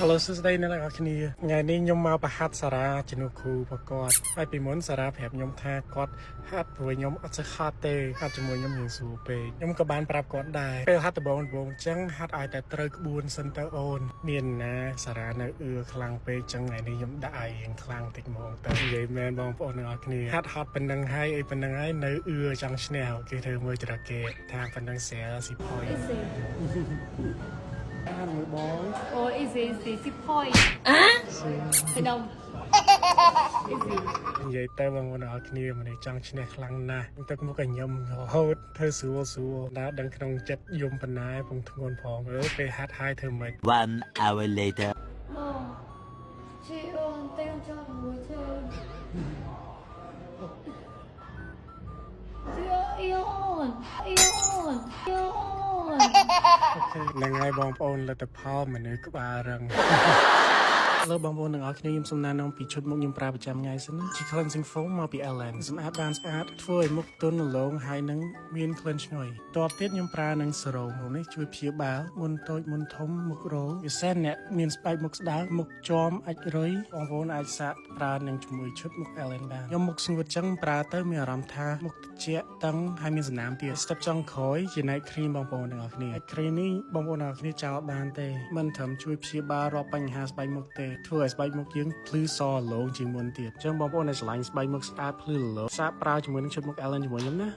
Hello សួស្តីអ្នកទាំងអស់គ្នាថ្ងៃនេះខ្ញុំមកប្រហាត់សារ៉ាជំនួសគ្រូប្រកបហើយពីមុនសារ៉ាប្រាប់ខ្ញុំថាគាត់ហាត់ព្រោះខ្ញុំអត់សូវហត់ទេហាត់ជាមួយខ្ញុំរៀងស្រួលពេកខ្ញុំក៏បានប្រាប់គាត់ដែរពេលហាត់ដំបូងដំបូងអញ្ចឹងហាត់ឲ្យតែត្រូវក្បួនសិនទៅអូនមានណាសារ៉ានៅអឿខ្លាំងពេកអញ្ចឹងថ្ងៃនេះខ្ញុំដាក់ឲ្យរៀងខ្លាំងតិចហ្មងទៅនិយាយមែនបងប្អូនទាំងអស់គ្នាហាត់ហត់ប៉ុណ្ណឹងហើយអីប៉ុណ្ណឹងហើយនៅអឿចង់ឈ្នះគេធ្វើមើលចរគេថាប៉ុណ្ណឹងស្រាលស៊ីផុយ Easy. អានមួយបង Oh, easy, easy. 10 point. ទៅដុំ Easy. និយាយទៅបងប្អូនទាំងអស់គ្នាមនុស្សចង់ឈ្នះខ្លាំងណាស់ទឹកមុខឲ្យញឹមរហូតធ្វើស្រួលស្រួលដើរដឹងក្នុងចិត្តយំប៉ុណ្ណាពងធ្ងន់ផងអឺពេលហាត់ហើយធ្វើម៉េច One hour later. បងជីអូនតែខ្ញុំចង់មួយទេជីអូនអូនអូនអូន ហ្នឹងហើយបងប្អូនលទ្ធផលមនុស្សក្បាលរឹង លើបងប្អូនទាំងអស់គ្នាខ្ញុំសូមណែនាំពីឈុតមុខខ្ញុំប្រើប្រចាំថ្ងៃសិនណាជា cleansing foam មកពី Ellen សម្អាតបានស្អាតធ្វើឲ្យមុខទន់រលោងហើយនឹងមានក្លិនឈ្ងុយតបទៀតខ្ញុំប្រើនឹង serum នេះជួយព្យាបាលមុនតូចមុនធំមុខរោលពិសេសអ្នកមានស្បែកមុខស្ដើងមុខជាំអាចរុយបងប្អូនអាចសាកប្រើនឹងជាមួយឈុតមុខ Ellen បានខ្ញុំមុខស្ងួតចឹងប្រើទៅមានអារម្មណ៍ថាមុខត្រជាក់តឹងហើយមានសំណើមទៀត step ចុងក្រោយជា night cream បងប្អូនទាំងអស់គ្នា night cream នេះបងប្អូនទាំងអស់គ្នាចោលបានទេមិនត្រឹមជួយព្យាបាលរាល់បញ្ហាស្បែកមុខទេធ្វើឲ្យស្បែកមុខយើងភ្លឺសរលោងជាងមុនទៀតអញ្ចឹងបងប្អូនដែលស្រឡាញ់ស្បែកមុខស្អាតភ្លឺរលោងសាកប្រើជាមួយនឹងឈុតមុខ Ellen ជាមួយខ្ញុំណា។